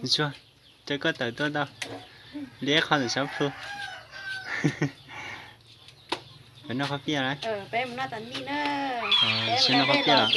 Tsuag, caw koj tawm tuaj tau. Li ib qho ntawm sab plhu. Peb noj qhob piaj lawm. Sib noj qhob piaj los.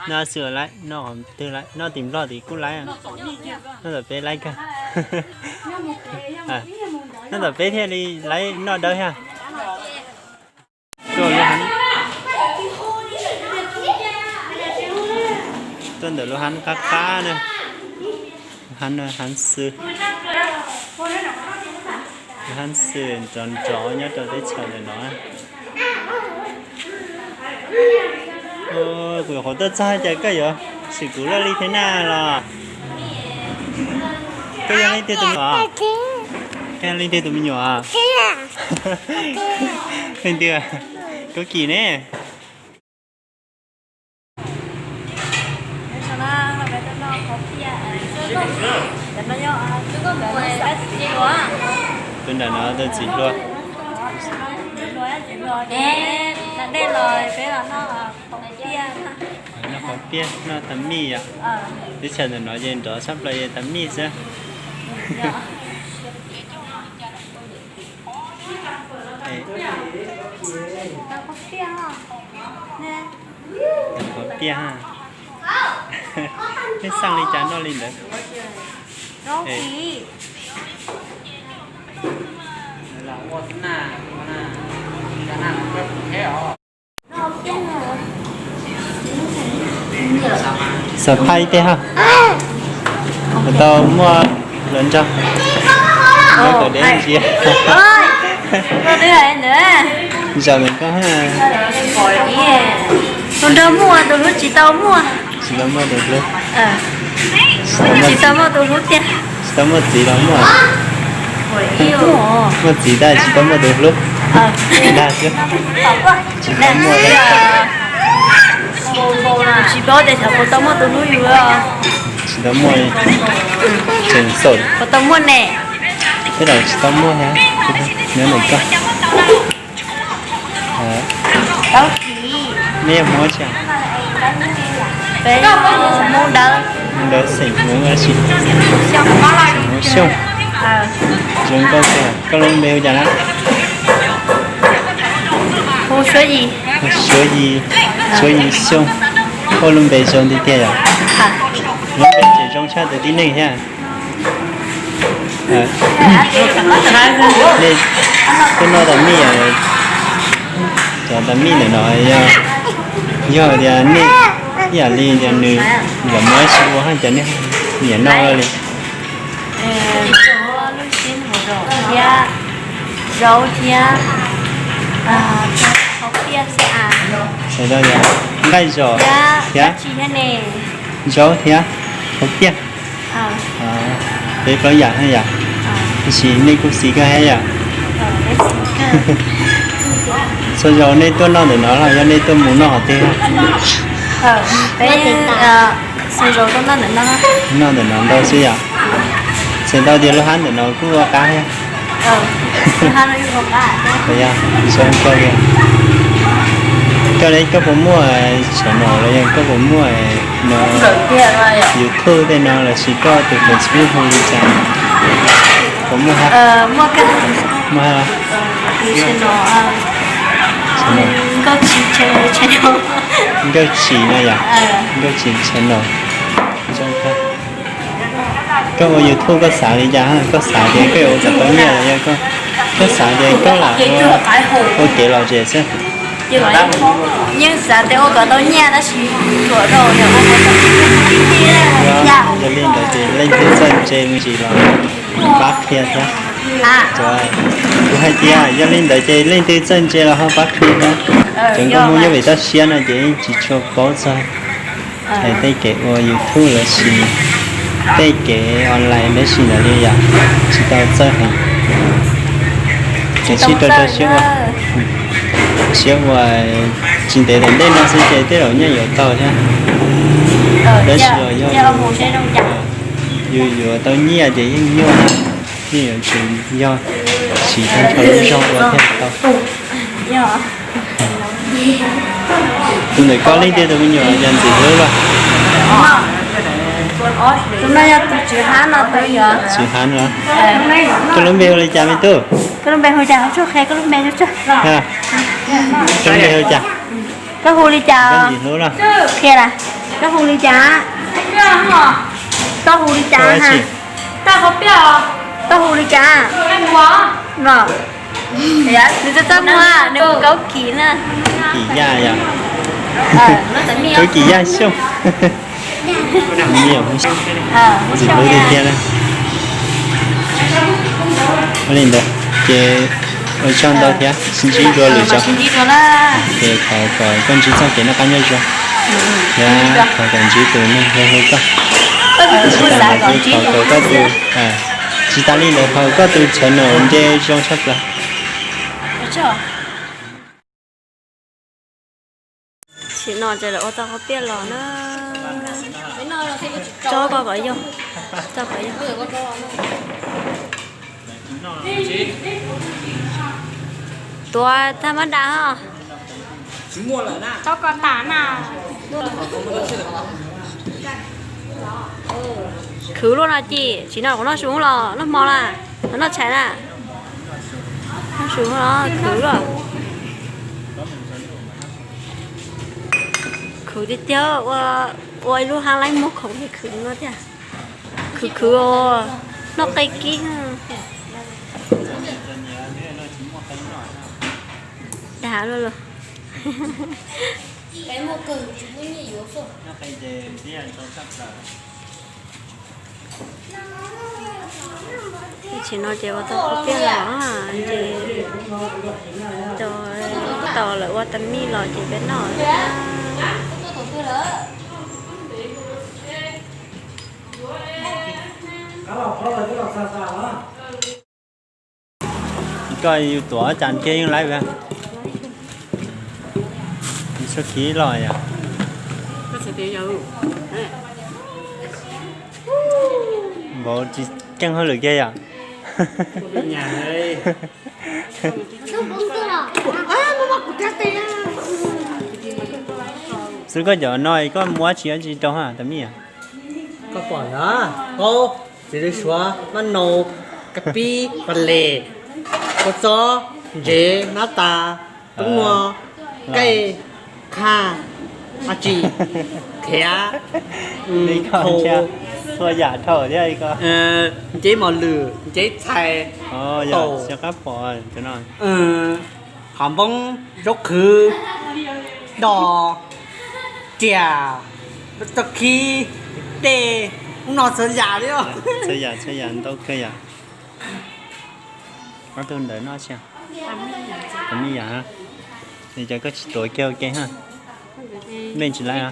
Noj xwb lawm, noj qhov twg lawm, noj tim Nplog tim kuj laib. Noj tom peb laib kawg. Noj tom peb thiaj li laib noj dawb thiab. Tuaj lub hab, tuaj ntawm lub hab qab qab na. Hab no hab xwb, hab xwb nrov nrov nyob rau teb chaws ntawm no. Kuv nyuam qhuav tuaj txog cas koj yuav xwm kuv loj li thiab na los? Koj yog leej twg tus me nyuam? Koj yog leej twg tus me nyuam? Leej twg? Koj Kim ne. Tus nram no tus txiv hluas. Noj qhov piaj, noj tas mij yom. Teb chaws ntawm no ces nrov tshaj plaws ces tas mij xwb. Qhov piaj, nej xaj li cas noj li ntawd. Xav thaij tej ha, tau muaj hluas nraug, muaj kom dev ntsia. Zaum ntawm koj, tus nraug muaj tus hlub tsis tau muaj. Tsis tau muaj tus hlub. Tsis tau muaj tus hlub tiag. Tsis tau muaj txiv los muaj. Muaj txiv tab tsis tau muaj tus hlub. Dag xwb. Tsis tau muaj, tsis paub tias xyov puas tau muaj tus hlub yus. Tsis tau muaj, tseem xaum. Puas tau muaj ne? Tej zaum tsis tau muaj thiab, nyob ntawm koj. Tau kis. Neb yog Hmoob tsi? Peb Hmoob Dawb. Hmoob Dawb xeem Hmoob dab tsi? Hmoob Xyooj. Zoo nkauj kawg. Koj lub npe hu cas na? Hu Suav Yis. Suav Yis, Suav Yis Xyooj. Ua lub npe zoo tiag tiag yom. Lub npe ces zoo tshaj tus tib neeg thiab. Nej tuaj noj tas mij, cov tas mij ntawm no yog, yog tias nej ib yam li tias nws los muab ib si ua haj cas nej nyiam noj ua li. Thiab zaub thiab, nqaij zos thiab zaub thiab qhauv piaj. Peb plaub yam thiab yom. Tab sis nej kuj xis kawg thiab yom. Txhua zaus nej tuaj noj ntawm no los yog nej tuaj mus noj qhov twg? Noj ntawm no ntau xwb yom. Txhais tau tias lub hab ntawm no kuj ua qab thiab. Yog, zoo kawg li. Koj ne, koj puas muaj channel los yog koj puas muaj no, YouTube tej no lossis koj tus Facebook hu li cas? Puas muaj hab? Muaj hab. Nkauj Tsim no yom, Nkauj Tsim channel. Zoo kawg. Koj ua YouTube koj xav li cas? Koj xav tias koj yuav ua kom tau nyiaj los yog koj, koj xav tias koj lam ua kev lom zem xwb? Yeej xav tias ua kom tau nyiaj tab sis ruam rau yog ua kom tau nyiaj. Yog li ntawd ces leej twg txawj ntse me ntsis los pab qhia thiab. Kuv hais tias yog li ntawd ces leej twg txawj ntse los ho pab qhia thiab. Cov nkauj Hmoob nyob pem toj siab no ces yeej tsis tshua paub txog hais tej kev ua YouTube lossis tej kev online tab sis ntawd li yom, tsis tau txawj heev. Ces sib rau rau siab ua, siab ua, tsis ntev tom ntej no xwb ces tej zaum nyiaj yuav tau thiab. Tab sis yog yus yuav tau nyiaj ces yeej nyuaj, yeej yuav tsum yog Tsis tau lub zog ua thiaj tau. Tus ntawm koj leej twg tus me nyuam yog ntxim hlub los? Tus no yog tus tswv hab no tus yog. Tswv hab no. Koj lub npe hu li cas me tub? Koj lub npe hu cas? Tshuaj qhia koj lub npe. Koj lub npe hu cas? Koj hu li cas? Qhia las. Koj hu li cas? Koj hu li cas? Koj hu li cas? Nws txaj txaj muag, nws hu Kaub Kim na. Kim Yaj yom. Kaub Kim Yaj Xyooj. Ntxim hlub tiag tiag na. Ua li ntawd ces ua tsaug ntau thiab, sib ntsib dua lwm zaus. Ces thov kom koj ntsib txoj kev noj qab nyob zoo, thiab thov kom ntsib tus neeg hlub hlub koj. Tsis tas li ntawd, thov kom koj tus, tsis tas li ntawd thov koj tus channel nce zoo tshaj plaws. Tam sim no ces lawv ua tau qhov piaj los na. Tso koj kom yog, tso kom yog. Tuav tag mab dam os. Khwv luaj no ces tsis no kuv noj su los noj hmo na, noj tshais na. Noj su los khwv luaj. Khwv tiag tiag, ua ib lub hab laib muag khoom es khwv no tiag. Khwv khwv os, noj qe kib. Dag luaj los. Tam sim no ces ua tau qhov piaj los ces tos lawv ua tas mij los ces peb noj. Koj yus tuav cas kiag yeej laib, yus txhob khib los yom. Vauv tsis keej hauj lwm kiag yom. Xwb koj cov no koj muab tsis, tsis rau ha tas mij. Koj pom na, qaub, txiv lws suav, mab nau, kab pib, pas les, kua txob, ntsev, nab tas, tub muag, nqaij, qhaj, a tsi, khiav, txhua yam dhau thiab. Nceb mos lwm, nceb txhais, taum, qab pom, qhov npoob, zaub qhwv, dos, riam, txoj khib, dej, ub no txhua yam li. Txhua yam, txhua yam ntau kawg yom. Ob tug ntawd noj tsis? Tus mij yam, es cas koj tsis tuav kiag ua ke ha? Mej tsis laib os.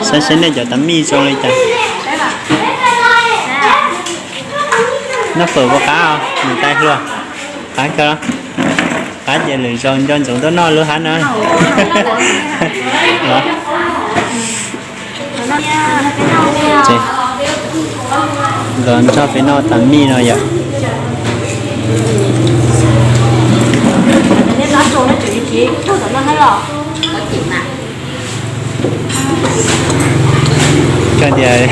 Saib, saib nej cov tas mij zoo li cas. Noj fawm puas qab, nws tais hluas. Qab kawg, qab ces lwm zaus nco ntsoov tuaj noj lub hab na. Los nrog peb noj tas mij no yom. Koj tias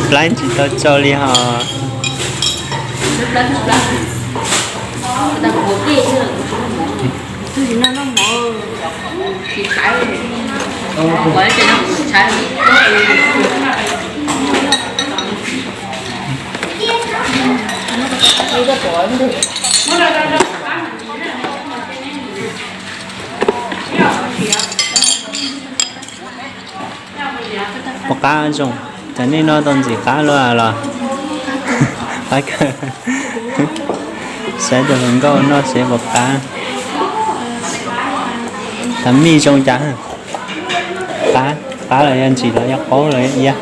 plaib tsis tau tsau li ho. Puas qab zoo? Cas nej noj tau ntxim qab luaj los? Qab kawg. Saib tus hluas nkauj noj seb puas qab. Tas mij zoo cas? Qab, qab los yog ntxim los yog qaub los yog iab?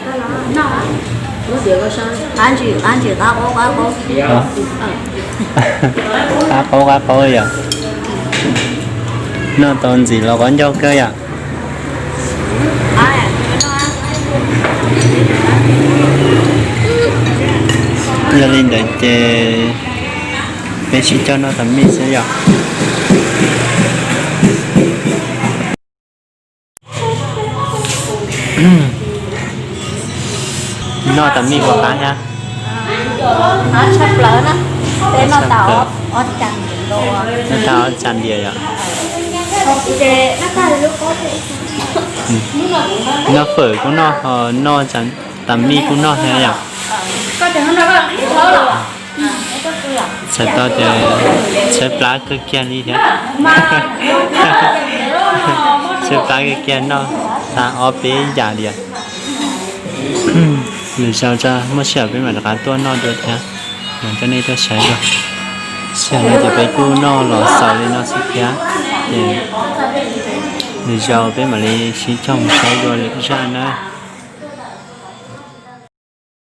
Qab qaub qab qaub yom. Noj tau ntxim los quav ncaug kawg yom. Yog li ntawd ces peb sib coj noj tas mij xwb yom. Noj tas mij puas qab thiab? Noj tas ob tsa ntias yom. Noj fawm kuj noj, ho noj tas mij kuj noj thiab yom. Txhais tau tias tshaib plab kawg kiag li thiab. Tshaib plab kawg kiag, noj tag ob peb yam li. Lwm zaus muaj sij hawm peb mam rov qab tuaj noj dua thiab, mam coj nej tuaj saib dua. Sij hawm no ces peb kuj noj los xaus li no xwb thiab, ces lwm zaus peb mam li sib coj mus saib dua lwm zaj na.